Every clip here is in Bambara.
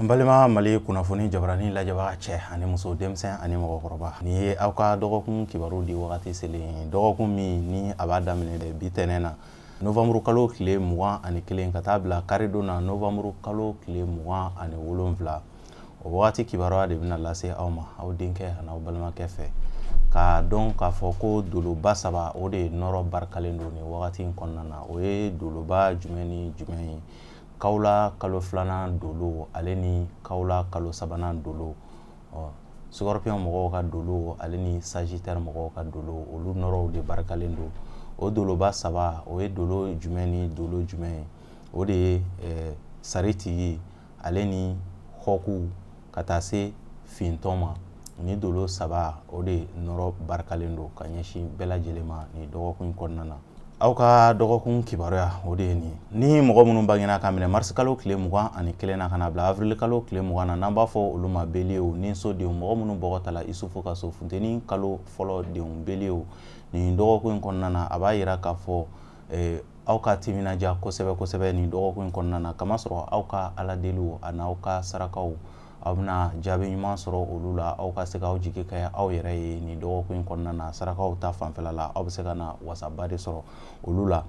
An balima Mali kunnafoni jabarani lajɛbaga cɛ ani muso, denmisɛn ani mɔgɔkɔrɔba, nin ye aw ka dɔgɔkun kibaru di wagati selen. Dɔgɔkun min ni a b'a daminɛ bi tɛnɛn na, novembre kalo tile 21, ka taa bila karidon na, novembre kalo tile 27, o wagati kibaruya de bɛna lase aw ma, aw denkɛ ani aw balimakɛ fɛ. K'a dɔn k'a fɔ ko doloba saba, o de nɔrɔ barikalen don nin wagati in kɔnɔna na. O ye doloba jumɛn ni jumɛn ye? Kawula kalo filanan dolo, ale ni kawula kalo sabanan dolo, ɔ Scorpion mɔgɔw ka dolo, ale ni Sagittaire mɔgɔw ka dolo, olu nɔrɔw de barikalen don. O doloba saba, o ye dolo jumɛn ni dolo jumɛn ye? O de ye saritigi, ale ni hɔku, ka taa se fintɔn ma. Ni dolo saba, o de nɔrɔ barikalen don ka ɲɛsin bɛɛ lajɛlen ma nin dɔgɔkun in kɔnɔna na. Aw ka dɔgɔkun kibaruya, o de ye nin ye. Ni mɔgɔ minnu bangena ka minɛ marisi kalo tile 21 na ka na bila avril kalo tile 20 na, n'an b'a fɔ olu ma Bélier, ni so denw, mɔgɔ minnu bɔgɔ ta la Isufu ka so, funteni kalo fɔlɔ denw, Bélier, nin dɔgɔkun in kɔnɔna na, a b'a yira k'a fɔ aw ka timinadiya kosɛbɛ kosɛbɛ nin dɔgɔkun in kɔnɔna na, kamasɔrɔ aw ka aladeliw ani aw ka sarakaw, aw bɛna jaabi ɲuman sɔrɔ olu la. Aw ka se k'aw jigi kɛ aw yɛrɛ ye nin dɔgɔkun in kɔnɔna na. Sarakaw ta fanfɛla la, aw bɛ se ka na wasaba de sɔrɔ olu la.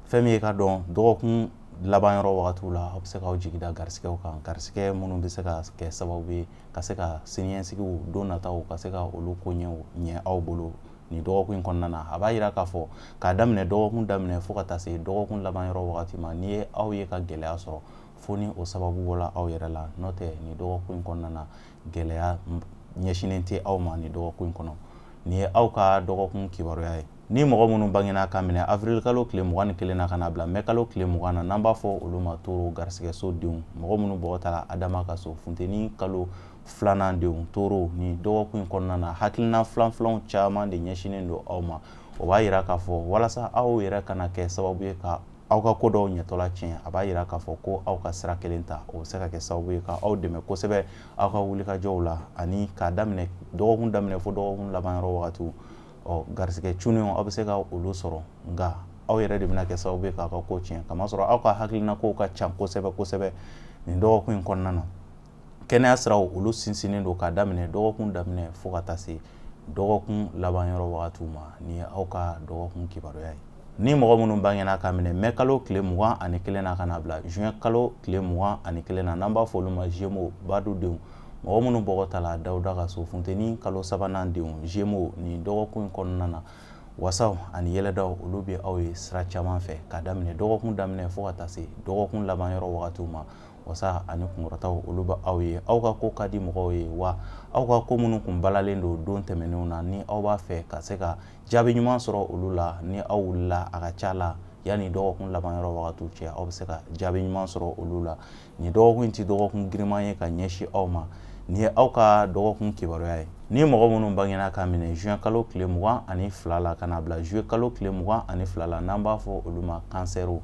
Fɛn min ye ka dɔn, dɔgɔkun laban yɔrɔ wagatiw la, aw bɛ se k'aw jigi da garisigɛw kan, garisigɛ minnu bɛ se ka kɛ sababu ye ka se ka siniɲɛsigiw don nataw, ka se ka olu ko ɲɛ aw bolo nin dɔgɔkun in kɔnɔna na. A b'a yira k'a fɔ k'a daminɛ dɔgɔkun daminɛ fo ka taa se dɔgɔkun laban yɔrɔ wagati ma, n'i ye aw ye ka gɛlɛya sɔrɔ, fo ni o sababu bɔla aw yɛrɛ la. N'o tɛ, nin dɔgɔkun in kɔnɔna na, gɛlɛya ɲɛsinnen tɛ aw ma nin dɔgɔkun in kɔnɔ. Nin ye aw ka dɔgɔkun kibaruya ye. Ni mɔgɔ minnu bangena ka minɛ avril kalo tile 21 na ka na bila mɛ kalo tile 20 na, n'an b'a fɔ olu ma Toro, garisigɛso denw, mɔgɔ minnu bɔgɔ ta la Adama ka so, funteni kalo filanan denw, Toro, nin dɔgɔkun in kɔnɔna na, hakilina filan filanw caman de ɲɛsinnen don aw ma. O b'a yira k'a fɔ walasa aw yɛrɛ kana kɛ sababu ye ka aw ka ko dɔw ɲɛtɔla tiɲɛ, a b'a yira k'a fɔ ko aw ka sira kelen ta, o bɛ se ka kɛ sababu ye ka aw dɛmɛ kosɛbɛ aw ka wulikajɔw la. Ani k'a daminɛ dɔgɔkun daminɛ fo dɔgɔkun laban yɔrɔ wagatiw, ɔ garisigɛ cunnenw, aw bɛ se ka olu sɔrɔ, nka aw yɛrɛ de bɛna kɛ sababu ye k'aw ka ko tiɲɛ, kamasɔrɔ aw ka hakilina kow ka ca kosɛbɛ kosɛbɛ nin dɔgɔkun in kɔnɔna na. Kɛnɛya siraw, olu sinsinnen don k'a daminɛ dɔgɔkun daminɛ fo ka taa se dɔgɔkun laban yɔrɔ wagatiw ma. Nin ye aw ka dɔgɔkun kibaruya ye. Ni mɔgɔ minnu bangena ka minɛ mɛ kalo tile 21 na ka na bila juin kalo tile 21 na, n'an b'a fɔ olu ma Gémeaux, badu denw, mɔgɔ minnu bɔgɔ ta la Dawuda ka so, funteni kalo sabanan denw, Gémeaux, nin dɔgɔkun in kɔnɔna na, wasaw ani yɛlɛdaw, olu bɛ aw ye sira caman fɛ k'a daminɛ dɔgɔkun daminɛ fo ka taa se dɔgɔkun laban yɔrɔ wagatiw ma. Wasa ani kunkɔrɔtaw, olu bɛ aw ye. Aw ka ko ka di mɔgɔw ye wa. Aw ka ko minnu kun balalen don don tɛmɛnenw na, ni aw b'a fɛ ka se ka jaabi ɲuman sɔrɔ olu la, ni aw wulila, a ka ca la, yanni dɔgɔkun laban yɔrɔ wagatiw cɛ, aw bɛ se ka jaabi ɲuman sɔrɔ olu la. Nin dɔgɔkun in tɛ dɔgɔkun giriman ye ka ɲɛsin aw ma. Nin ye aw ka dɔgɔkun kibaruya ye. Ni mɔgɔ minnu bangena ka minɛ juin kalo tile 22 la ka na bila juillet kalo tile 22 la, n'an b'a fɔ olu ma kansɛriw,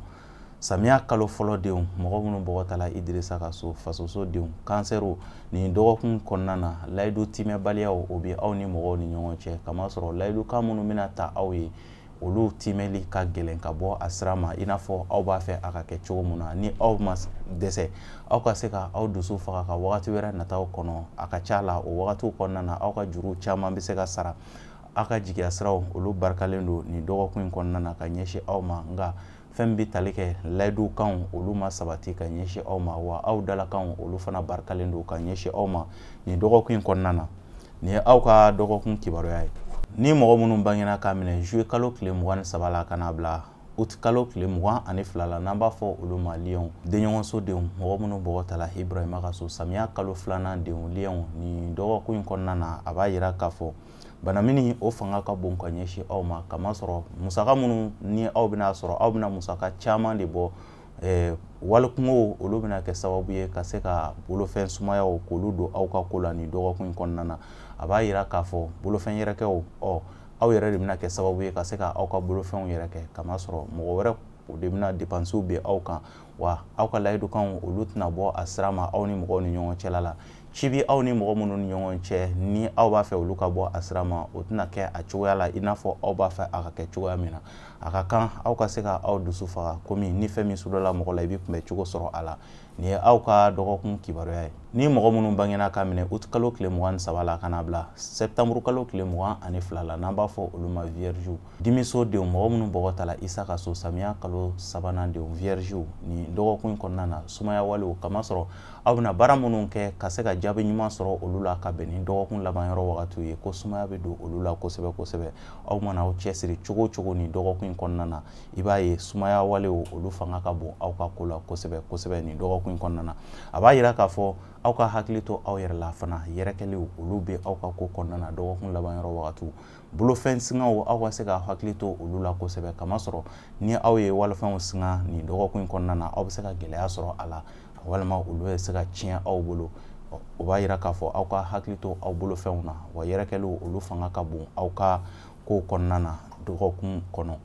samiya kalo fɔlɔ denw, mɔgɔ minnu bɔgɔ ta la Idirisa ka so, fasoso denw, kansɛriw, nin dɔgɔkun kɔnɔna na, layidu timɛbaliyaw, o bɛ aw ni mɔgɔw ni ɲɔgɔn cɛ, kamasɔrɔ layidukan minnu bɛna ta aw ye, olu timɛli ka gɛlɛn ka bɔ a sira ma i n'a fɔ aw b'a fɛ a ka kɛ cogo min na. Ni aw ma dɛsɛ, aw ka se ka aw dusu faga ka wagati wɛrɛ nataw kɔnɔ. A ka ca la, o wagatiw kɔnɔna na, aw ka juru caman bɛ se ka sara. Aw ka jigiya siraw, olu barikalen don nin dɔgɔkun in kɔnɔna na ka ɲɛsin aw ma, nka fɛn bɛ tali kɛ layidukanw, olu ma sabati ka ɲɛsin aw ma, wa aw dalakanw, olu fana barikalen don ka ɲɛsin aw ma nin dɔgɔkun in kɔnɔna na. Nin ye aw ka dɔgɔkun kibaruya ye. Ni mɔgɔ minnu bangena ka minɛ juillet kalo tile 23 la ka na bila août kalo tile 22 la, n'an b'a fɔ olu ma Lion, denɲɔgɔnso denw, mɔgɔ minnu bɔgɔ ta la Ibrahima ka so, samiya kalo filanan denw, Lion, nin dɔgɔkun in kɔnɔna na, a b'a yira k'a fɔ banamini o fanga ka bon ka ɲɛsin aw ma, kamasɔrɔ musaka minnu ni aw bɛna sɔrɔ, aw bɛna musaka caman de bɔ. Walikungo, olu bɛna kɛ sababu ye ka se ka bolofɛn sumayaw k'olu don aw ka ko la nin dɔgɔkun in kɔnɔna na. A b'a yira k'a fɔ bolofɛn yɛrɛkɛw, ɔ aw yɛrɛ de bɛna kɛ sababu ye ka se ka aw ka bolofɛnw yɛrɛ kɛ, kamasɔrɔ mɔgɔ wɛrɛ o de bɛna depansiw bɛ aw kan, wa aw ka layidukanw, olu tɛna bɔ a sira ma aw ni mɔgɔw ni ɲɔgɔn cɛla la. Ci bi aw ni mɔgɔ minnu ni ɲɔgɔn cɛ, ni aw b'a fɛ olu ka bɔ a sira ma, o tɛna kɛ a cogoya la i n'a fɔ aw b'a fɛ a ka kɛ cogoya min na. A ka kan aw ka se ka aw dusu faga, komi ni fɛn min sudala mɔgɔ la, i bɛ kunbɛ cogo sɔrɔ a la. Nin ye aw ka dɔgɔkun kibaruya ye. Ni mɔgɔ minnu bangena ka minɛ août kalo tile 23 la ka na bila septembre kalo tile 22 la, n'an b'a fɔ olu ma vierge, dimiso denw, mɔgɔ minnu bɔgɔ ta la Isa ka so, samiya kalo sabanan denw, vierge, nin dɔgɔkun in kɔnɔna na sumaya walew kamasɔrɔ aw bɛna baara minnu kɛ ka se ka jaabi ɲuman sɔrɔ olu la ka bɛn ni dɔgɔkun laban yɔrɔ wagatiw ye, ko sumaya bɛ don olu la kosɛbɛ kosɛbɛ. Aw mana aw cɛsiri cogo o cogo nin dɔgɔkun in kɔnɔna na, i b'a ye sumaya walew olu fanga ka bon aw ka ko la kosɛbɛ kosɛbɛ nin dɔgɔkun in kɔnɔna na. A b'a yira k'a fɔ aw ka hakili to aw yɛrɛ la fana, yɛrɛkɛliw olu bɛ aw ka ko kɔnɔna na dɔgɔkun laban yɔrɔ wagatiw. Bolofɛn singaw aw ka se ka hakili to olu la kosɛbɛ, kamasɔrɔ ni aw ye walifɛnw singa nin dɔgɔkun in kɔnɔna na, aw bɛ se ka gɛlɛya sɔrɔ a la, walima olu bɛ se ka tiɲɛ aw bolo. O b'a yira k'a fɔ aw ka hakili to aw bolofɛnw na, wa yɛrɛkɛliw olu fanga ka bon aw ka ko kɔnɔna na dɔgɔkun kɔnɔ.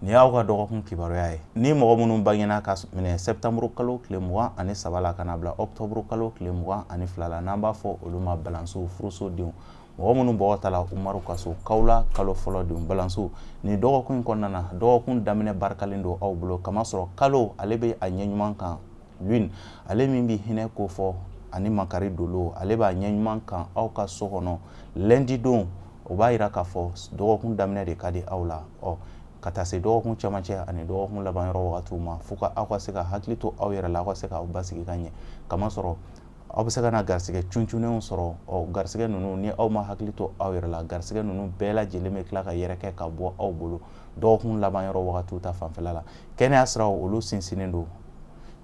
Nin y'aw ka dɔgɔkun kibaruya ye. Ni mɔgɔ minnu bangena ka minɛ septembre kalo tile 23 la ka na bila octobre kalo tile 22 la, n'an b'a fɔ olu ma balansiw, furuso denw, mɔgɔ minnu bɔgɔ ta la Umaru ka so, Kawula kalo fɔlɔ denw, balansiw, nin dɔgɔkun in kɔnɔna na, dɔgɔkun daminɛ barikalen don aw bolo, kamasɔrɔ kalo ale bɛ a ɲɛ ɲuman kan, lune ale min bɛ hinɛ ko fɔ ani makari dolo, ale b'a ɲɛ ɲuman kan aw ka so kɔnɔ lundi don. O b'a yira k'a fɔ dɔgɔkun daminɛ de ka di aw la, ka taa se dɔgɔkun cɛmancɛ ani dɔgɔkun laban yɔrɔ wagatiw ma, fo ka aw ka se ka hakili to aw yɛrɛ la, aw ka se k'aw basigi ka ɲɛ, kamasɔrɔ aw bɛ se ka na garisɛgɛ cuncunnenw sɔrɔ. Garisɛgɛ ninnu, ni aw ma hakili to aw yɛrɛ la, garisɛgɛ ninnu bɛɛ lajɛlen bɛ tila ka yɛrɛkɛ ka bɔ aw bolo dɔgɔkun laban yɔrɔ wagatiw ta fanfɛla la. Kɛnɛya siraw olu sinsinnen don.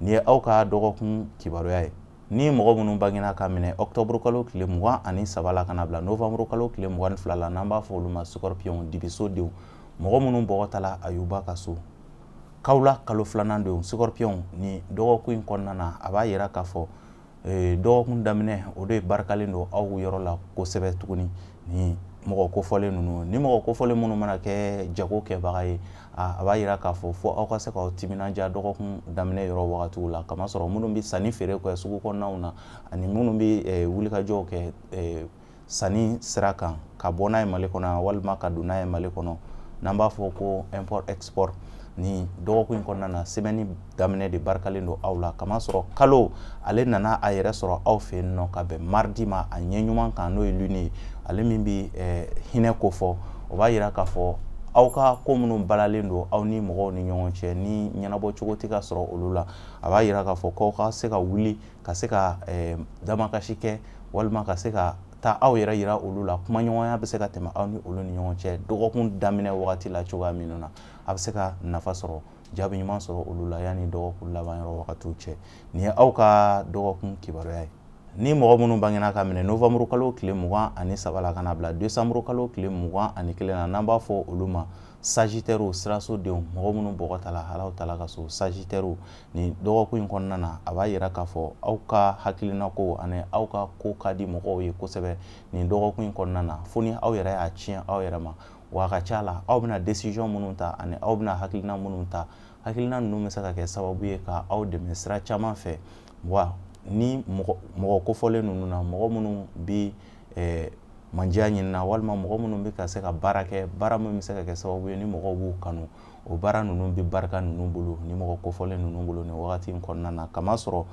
Nin ye aw ka dɔgɔkun kibaruya ye. Ni mɔgɔ minnu bangena ka minɛ octobre kalo tile 23 la ka na bila novembre kalo tile 22 la, n'an b'a fɔ olu ma scorpion, dibiso denw, mɔgɔ minnu bɔgɔ ta la Ayuba ka so, Kawula kalo filanan denw, scorpion, ni dɔgɔkun in kɔnɔna na, a b'a yira k'a fɔ dɔgɔkun daminɛ o de barikalen don aw yɔrɔ la kosɛbɛ tuguni. Ni mɔgɔ kofɔlen ninnu, ni mɔgɔ kofɔlen minnu mana kɛ jago kɛbaga ye, a b'a yira k'a fɔ fo aw ka se k'aw timinandiya dɔgɔkun daminɛ yɔrɔ wagatiw la, kamasɔrɔ minnu bɛ sanni feere kɛ sugu kɔnɔnaw na ani minnu bɛ wulikajɔw kɛ sanni sira kan ka bɔ n'a ye Mali kɔnɔ walima ka don n'a ye Mali kɔnɔ, n'an b'a fɔ ko import export, ni dɔgɔkun in kɔnɔna na, semaine daminɛ de barikalen don aw la, kamasɔrɔ kalo ale nana a yɛrɛ sɔrɔ aw fɛ yen nɔ ka bɛn mardi ma, a ɲɛ ɲuman kan, n'o ye lune ye, ale min bɛ hinɛ ko fɔ. O b'a yira k'a fɔ aw ka ko minnu balalen don aw ni mɔgɔw ni ɲɔgɔn cɛ, ni ɲɛnabɔ cogo tɛ ka sɔrɔ olu la, a b'a yira k'a fɔ k'aw ka se ka wuli ka se ka damakasi kɛ, walima ka se ka taa aw yɛrɛ yira olu la, kumaɲɔgɔnya bɛ se ka tɛmɛ aw ni olu ni ɲɔgɔn cɛ dɔgɔkun daminɛ wagati la cogoya min na, a bɛ se ka nafa sɔrɔ, jaabi ɲuman sɔrɔ olu la yanni dɔgɔkun laban yɔrɔ wagatiw cɛ. Nin ye aw ka dɔgɔkun kibaruya ye. Ni mɔgɔ minnu bangena ka minɛ novembre kalo tile 23 la ka na bila décembre kalo tile 21 na, n'an b'a fɔ olu ma sagittaire, siraso denw, mɔgɔ minnu bɔgɔ ta la Alahu taala ka so, sagittaire, nin dɔgɔkun in kɔnɔna na, a b'a yira k'a fɔ aw ka hakilina ko ani aw ka ko ka di mɔgɔw ye kosɛbɛ nin dɔgɔkun in kɔnɔna na, fo ni aw yɛrɛ y'a tiɲɛ aw yɛrɛ ma. Wa a ka ca la aw bɛna décision minnu ta ani aw bɛna hakilina minnu ta, hakilina ninnu bɛ se ka kɛ sababu ye ka aw dɛmɛ sira caman fɛ. Wa ni mɔgɔ kofɔlen ninnu na, mɔgɔ minnu bɛ mandiya ɲinina, walima mɔgɔ minnu bɛ ka se ka baara kɛ, baara min bɛ se ka kɛ sababu ye ni mɔgɔw b'u kanu, o baara ninnu bɛ barika ninnu bolo, ni mɔgɔ kofɔlen ninnu bolo nin wagati in kɔnɔna na, kamasɔrɔ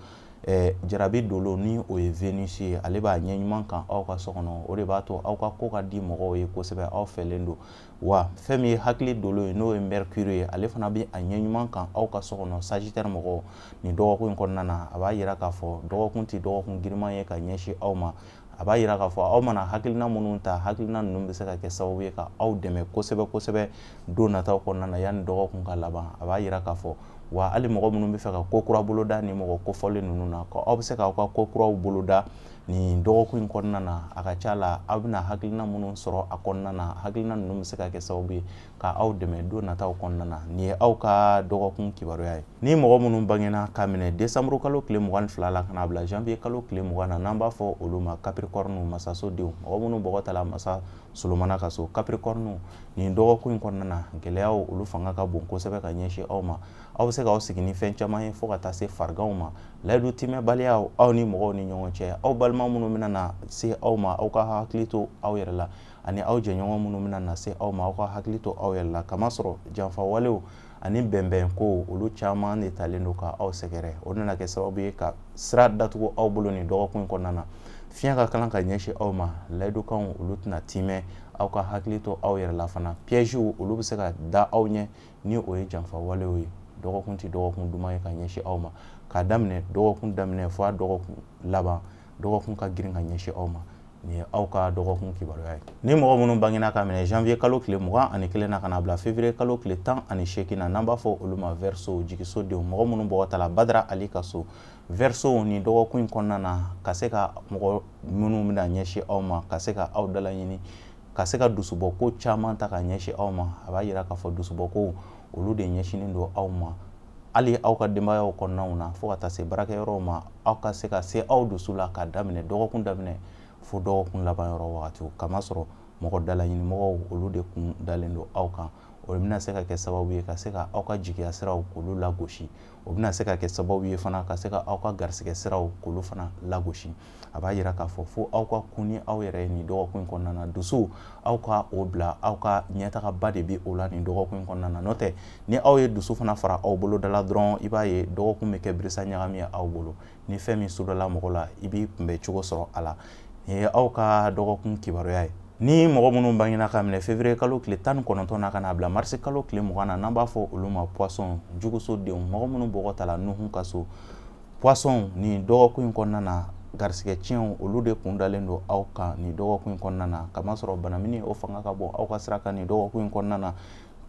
jarabi dolo ni o ye Venus ye, ale b'a ɲɛ ɲuman kan aw ka so kɔnɔ, o de b'a to aw ka ko ka di mɔgɔw ye kosɛbɛ, aw fɛlen don. Wa fɛn min ye hakili dolo ye, n'o ye Mercure ye, ale fana bɛ a ɲɛ ɲuman kan aw ka so kɔnɔ, sagittaire mɔgɔw, nin dɔgɔkun in kɔnɔna na, a b'a yira k'a fɔ dɔgɔkun tɛ dɔgɔkun giriman ye ka ɲɛsin aw ma. A b'a yira k'a fɔ aw mana hakilina minnu ta, hakilina ninnu bɛ se ka kɛ sababu ye ka aw dɛmɛ kosɛbɛ kosɛbɛ don nataw kɔnɔna na yanni dɔgɔkun ka laban. A b'a yira k'a fɔ wa hali mɔgɔ minnu bɛ fɛ ka ko kura boloda ni mɔgɔ kofɔlen ninnu na, ko aw bɛ se k'aw ka ko kuraw boloda nin dɔgɔkun in kɔnɔna na, a ka ca la aw bɛna hakilina minnu sɔrɔ a kɔnɔna na, hakilina ninnu bɛ se ka kɛ sababu ye ka aw dɛmɛ don nataw kɔnɔna na. Nin ye aw ka dɔgɔkun kibaruya ye. Ni mɔgɔ minnu bangena ka minɛ décembre kalo tile 22 la ka na bila janvier kalo tile 20 na, n'an b'a fɔ olu ma capricorne, masaso denw, mɔgɔ minnu bɔgɔ ta la masa Solomana ka so, capricorne, nin dɔgɔkun in kɔnɔna na, gɛlɛyaw olu fanga ka bon kosɛbɛ ka ɲɛsin aw ma. Aw bɛ se k'aw sigi ni fɛn caman ye fo ka taa se fariganw ma, layidu timɛbaliya aw ni mɔgɔw ni ɲɔgɔn cɛ, aw balima minnu bɛna na se aw ma, aw ka hakili to aw yɛrɛ la, ani aw jɛɲɔgɔn minnu bɛna na se aw ma, aw ka hakili to aw yɛrɛ la, kamasɔrɔ janfa walew ani bɛnbɛn ko olu caman de talen don ka aw sɛgɛrɛ. O nana kɛ sababu ye ka sira datugu aw bolo nin dɔgɔkun in kɔnɔna na. Fiɲɛ ka kalan ka ɲɛsin aw ma, layidukanw olu tɛna timɛ. Aw ka hakili to aw yɛrɛ la fana, pièges olu bɛ se ka da aw ɲɛ ni o ye janfa walew ye. Dɔgɔkun tɛ dɔgɔkun duman ye ka ɲɛsin aw ma, k'a daminɛ dɔgɔkun daminɛ fo a dɔgɔkun laban. Dɔgɔkun ka girin ka ɲɛsin aw ma. Nin ye aw ka dɔgɔkun kibaruya ye. Ni mɔgɔ minnu bangena ka minɛ janvier kalo tile 21 na ka na bila février kalo tile 18 na, n'an b'a fɔ olu ma Verseau, jigiso denw, mɔgɔ minnu bɔgɔ ta la Badara Ali ka so. Verseau nin dɔgɔkun in kɔnɔna na, ka se ka mɔgɔ minnu bɛna ɲɛsin aw ma, ka se ka aw dalaɲini, ka se ka dusubɔko caman ta ka ɲɛsin aw ma. A b'a yira k'a fɔ dusubɔko olu de ɲɛsinnen don aw ma, hali aw ka denbayaw kɔnɔnaw na, fo ka taa se baarakɛyɔrɔw ma. Aw ka se ka se aw dusu la k'a daminɛ dɔgɔkun daminɛ fo dɔgɔkun laban yɔrɔ wagatiw, kamasɔrɔ mɔgɔ dalaɲinimɔgɔw olu de kun dalen don aw kan. O bɛna se ka kɛ sababu ye ka se ka aw ka jigiya siraw k'olu lagosi. O bɛna se ka kɛ sababu ye fana ka se ka aw ka garisigɛ siraw k'olu fana lagosi. A b'a yira k'a fɔ fo aw ka kun ni aw yɛrɛ ye nin dɔgɔkun in kɔnɔna na. Dusu aw ka o bila, aw ka ɲɛtagaba de bɛ o la nin dɔgɔkun in kɔnɔna na. N'o tɛ, ni aw ye dusu fana fara aw bolo da la dɔrɔn, i b'a ye dɔgɔkun bɛ kɛ birisa ɲagami ye aw bolo. Ni fɛn min sudala mɔgɔ la, i b'i kunbɛn cogo sɔrɔ a la. Nin ye aw ka dɔgɔkun kibaruya ye. Ni mɔgɔ minnu bangena ka minɛ février kalo tile 19 na ka na bila mars kalo tile 20 na, n'an b'a fɔ olu ma Poisson, juguso denw, mɔgɔ minnu bɔgɔ ta la Nuhu ka so. Poisson nin dɔgɔkun in kɔnɔna na, garisigɛ tiɲɛw olu de kun dalen don aw kan nin dɔgɔkun in kɔnɔna na, kamasɔrɔ banamini o fanga ka bon aw ka sira kan nin dɔgɔkun in kɔnɔna na.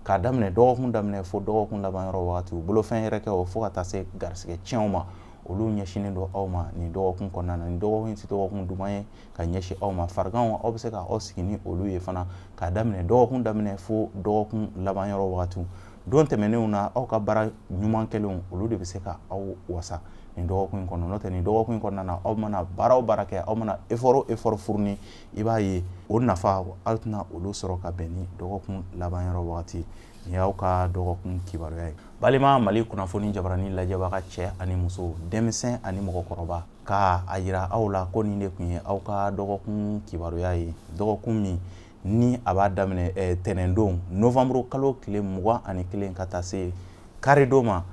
K'a daminɛ dɔgɔkun daminɛ fo dɔgɔkun laban yɔrɔ wagatiw, bolofɛn yɛrɛ kɛ o fo ka taa se garisigɛ tiɲɛw ma, olu ɲɛsinnen don aw ma nin dɔgɔkun kɔnɔna na. Nin dɔgɔkun tɛ dɔgɔkun duman ye ka ɲɛsin aw ma. Fariganw aw bɛ se ka aw sigi ni olu ye fana, k'a daminɛ dɔgɔkun daminɛ fo dɔgɔkun laban yɔrɔ wagatiw. Don tɛmɛnenw na, aw ka baara ɲuman kɛlenw olu de bɛ se ka aw wasa nin dɔgɔkun in kɔnɔ. N'o tɛ, nin dɔgɔkun in kɔnɔna na, aw mana baara o baara kɛ, aw mana effort o effort fourni, i b'a ye o nafa aw tɛna olu sɔrɔ ka bɛn ni dɔgɔkun laban yɔrɔ wagati. Nin y'aw ka dɔgɔkun kibaruya ye. Balima Mali kunnafoni jabarani lajɛbaga cɛ ani muso, denmisɛn ani mɔgɔkɔrɔba, ka a yira aw la ko nin de tun ye aw ka dɔgɔkun kibaruya ye. Dɔgɔkun min ni a b'a daminɛ tɛnɛndon novembre kalo tile 21 ka taa se karidon ma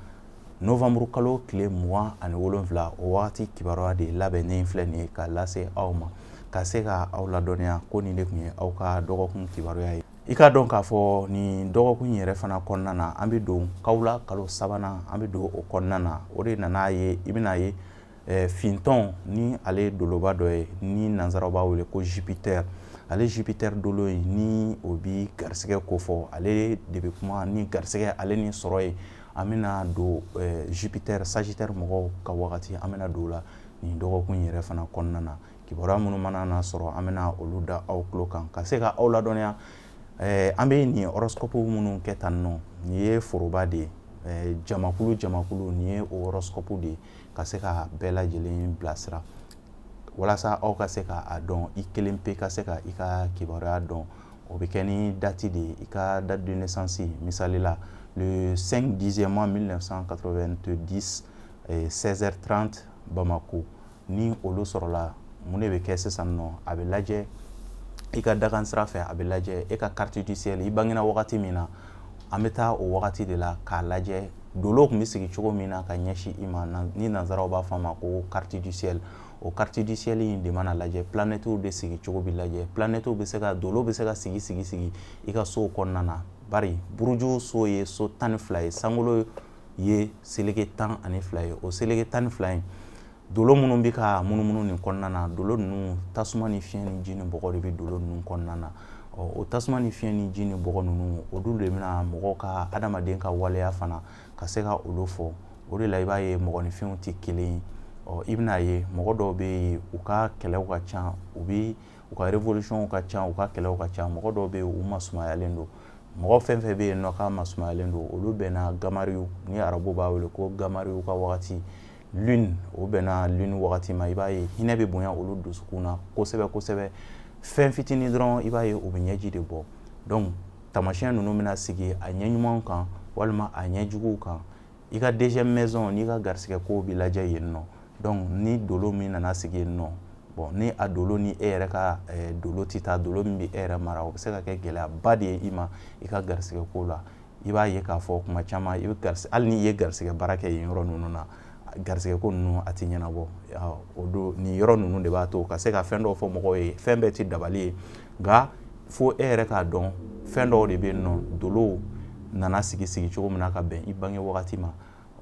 novembre kalo tile 27, o wagati kibaruya de labɛnnen filɛ nin ye ka lase aw ma, ka se ka aw ladɔnniya ko nin de tun ye aw ka dɔgɔkun kibaruya ye. I k'a dɔn k'a fɔ nin dɔgɔkun in yɛrɛ fana kɔnɔna na, an bɛ don kawula kalo sabanan, an bɛ don o kɔnɔna na. O de nana ye, i bɛna ye fintɔn ni ale ye doloba dɔ ye ni nanzaraw b'a wele ko Jupiter. Ale Jupiter dolo in ni o bi garisigɛ kofɔ, ale de bɛ kuma ni garisigɛ ale ni sɔrɔ ye. An bɛna don Jupiter Sagittaire mɔgɔw ka wagati, an bɛna don o la nin dɔgɔkun in yɛrɛ fana kɔnɔna na. Kibaruya minnu mana na sɔrɔ, an bɛna olu da aw tulo kan ka se ka aw ladɔnniya. An bɛ nin horoscope minnu kɛ tan nɔ, nin ye foroba de ye, jamakulu jamakulu, nin ye o horoscope de ye ka se ka bɛɛ lajɛlen bilasira walasa aw ka se ka a dɔn, i kelen pe ka se ka i ka kibaruya dɔn. O bɛ kɛ ni date de ye, i ka date de naissance. Misali la, le 5 dixième mois 1990 16h30 Bamako. Ni olu sɔrɔla, mun de bɛ kɛ sisan nɔ? A bɛ lajɛ i ka dakan sira fɛ, a bɛ lajɛ e ka carte du ciel, i bangena wagati min na, an bɛ taa o wagati de la k'a lajɛ dolo tun bɛ sigi cogo min na ka ɲɛsin i ma, ni nanzaraw b'a fɔ a ma ko carte du ciel. O carte du ciel in de mana lajɛ, planètes de sigi cogo bɛ lajɛ, planètes bɛ se ka, dolo bɛ se ka sigi sigi sigi i ka sow kɔnɔna na. Bari buruju so ye so 12 ye, sankolo ye seleke 12 ye. O seleke 12 in, dolo minnu bɛ ka munumunu nin kɔnɔna na, dolo ninnu tasuma ni fiɲɛ ni ji ni bɔgɔ de bɛ dolo ninnu kɔnɔna na. O tasuma ni fiɲɛ ni ji ni bɔgɔ ninnu, olu de bɛna mɔgɔw ka adamaden ka waleya fana ka se ka olu fɔ. O de la i b'a ye mɔgɔninfinw tɛ kelen ye. I bɛna ye mɔgɔ dɔw bɛ yen, u ka kɛlɛw ka ca, u bɛ u ka révolution ka ca, u ka kɛlɛw ka ca. Mɔgɔ dɔw bɛ yen, u masumayalen don. Mɔgɔ fɛn fɛn bɛ yen nɔ k'a masumayalen don, olu bɛnna gamariw, ni arabu b'a wele ko gamariw ka wagati lune, o bɛnna lune wagati ma. I b'a ye hinɛ bɛ bonya olu dusukun na kosɛbɛ kosɛbɛ. Fɛn fitinin dɔrɔn i b'a ye u bɛ ɲɛji de bɔ. Donc taamasiyɛn ninnu bɛna sigi a ɲɛ ɲumanw kan walima a ɲɛ juguw kan. I ka deuxième maison n'i ka garisigɛ kow bɛ lajɛ yen nɔ. Donc ni dolo min nana sigi yen nɔ, bon ni a dolo ni e yɛrɛ ka dolo tɛ taa, dolo min bɛ e yɛrɛ mara, o bɛ se ka kɛ gɛlɛyaba de ye i ma i ka garisigɛ ko la. I b'a ye k'a fɔ kuma caman i bɛ garisɛgɛ, hali n'i ye garisɛgɛ baara kɛ yen yɔrɔ ninnu na, garisɛgɛ ko ninnu a ti ɲɛnabɔ. O don nin yɔrɔ ninnu de b'a to ka se ka fɛn dɔw fɔ mɔgɔw ye. Fɛn bɛɛ ti dabali ye, nka fo e yɛrɛ k'a dɔn fɛn dɔw de bɛ yen nɔ, dolow nana sigi sigi cogo min na ka bɛn i bange wagati ma.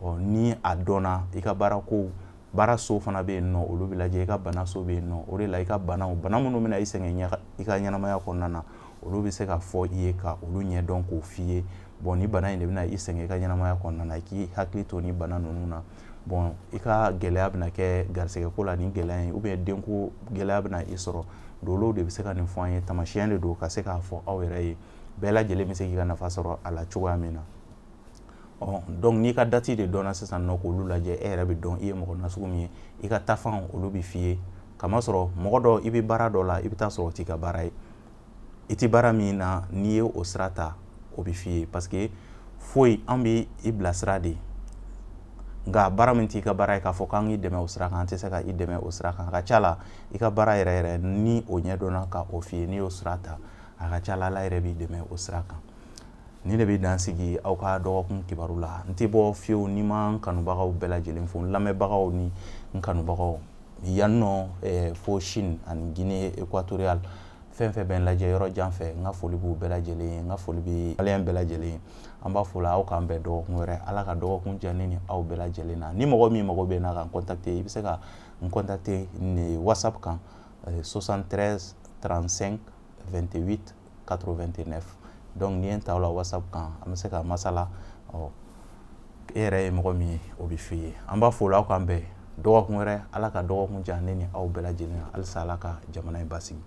Ɔ ni a dɔnna i ka baara ko, baara so fana bɛ yen nɔ, olu bɛ lajɛ, i ka bana so bɛ yen nɔ. O de la i ka banaw, bana minnu bɛna i sɛgɛn i ka ɲɛnamaya kɔnɔna na, olu bɛ se ka fɔ i ye ka olu ɲɛdɔn k'o f'i ye. Bon, ni bana in de bɛna i sɛgɛn i ka ɲɛnamaya kɔnɔna na, i k'i hakili to ni bana ninnu na. Bon, i ka gɛlɛya bɛna kɛ garisɛgɛ ko la, ni gɛlɛya in, ou bien denko gɛlɛya bɛna i sɔrɔ. Dolow de bɛ se ka nin fɔ an ye, tamasiyɛn de don ka se k'a fɔ aw yɛrɛ ye, bɛɛ lajɛlen bɛ se k'i ka nafa sɔrɔ a la cogoya min na. Ɔ donc n'i ka date de dɔnna sisan nɔ, k'olu lajɛ, e yɛrɛ bɛ dɔn i ye mɔgɔ nasugu min ye, i ka tafan olu bɛ f'i ye. Kamasɔrɔ mɔgɔ dɔ, i bɛ baara dɔ la, i bɛ taa sɔrɔ o t'i ka baara ye, i tɛ baara min na, n'i ye o sira ta, o bɛ f'i ye, parce que foyi an bɛ i bilasira de. Nka baara min t'i ka baara ye, k'a fɔ k'an k'i dɛmɛ o sira kan, an tɛ se ka i dɛmɛ o sira kan. A ka ca la i ka baara yɛrɛ yɛrɛ, ni o ɲɛdɔnna ka o f'i ye, n'i y'o sira ta, a ka ca la Ala yɛrɛ b'i dɛmɛ o sira kan. Ni de bɛ dan sigi aw ka dɔgɔkun kibaru la. N tɛ bɔ fiyewu ni ma n kanubagaw bɛɛ lajɛlen fo, n lamɛnbagaw ni n kanubagaw yan nɔ fo Chine ani Guinée équatoriale, fɛn fɛn bɛ n lajɛ yɔrɔ jan fɛ, n ka foli b'u bɛɛ lajɛlen ye, n ka foli bɛ maliyɛn bɛɛ lajɛlen ye. An b'a fɔ la aw k'an bɛn dɔgɔkun wɛrɛ. Ala ka dɔgɔkun diya ne ni aw bɛɛ lajɛlen na. Ni mɔgɔ min mago bɛ n na ka n contacter, i bɛ se ka n contacter ni WhatsApp kan 73 35 28 89. Donc n'i ye n ta o la WhatsApp kan, an bɛ se ka masala. Ɔ e yɛrɛ ye mɔgɔ min ye, o bɛ f'i ye. An b'a fɔ o la aw k'an bɛn dɔgɔkun wɛrɛ. Ala ka dɔgɔkun diya ne ni aw bɛɛ lajɛlen na. Halisa Ala ka jamana in basigi.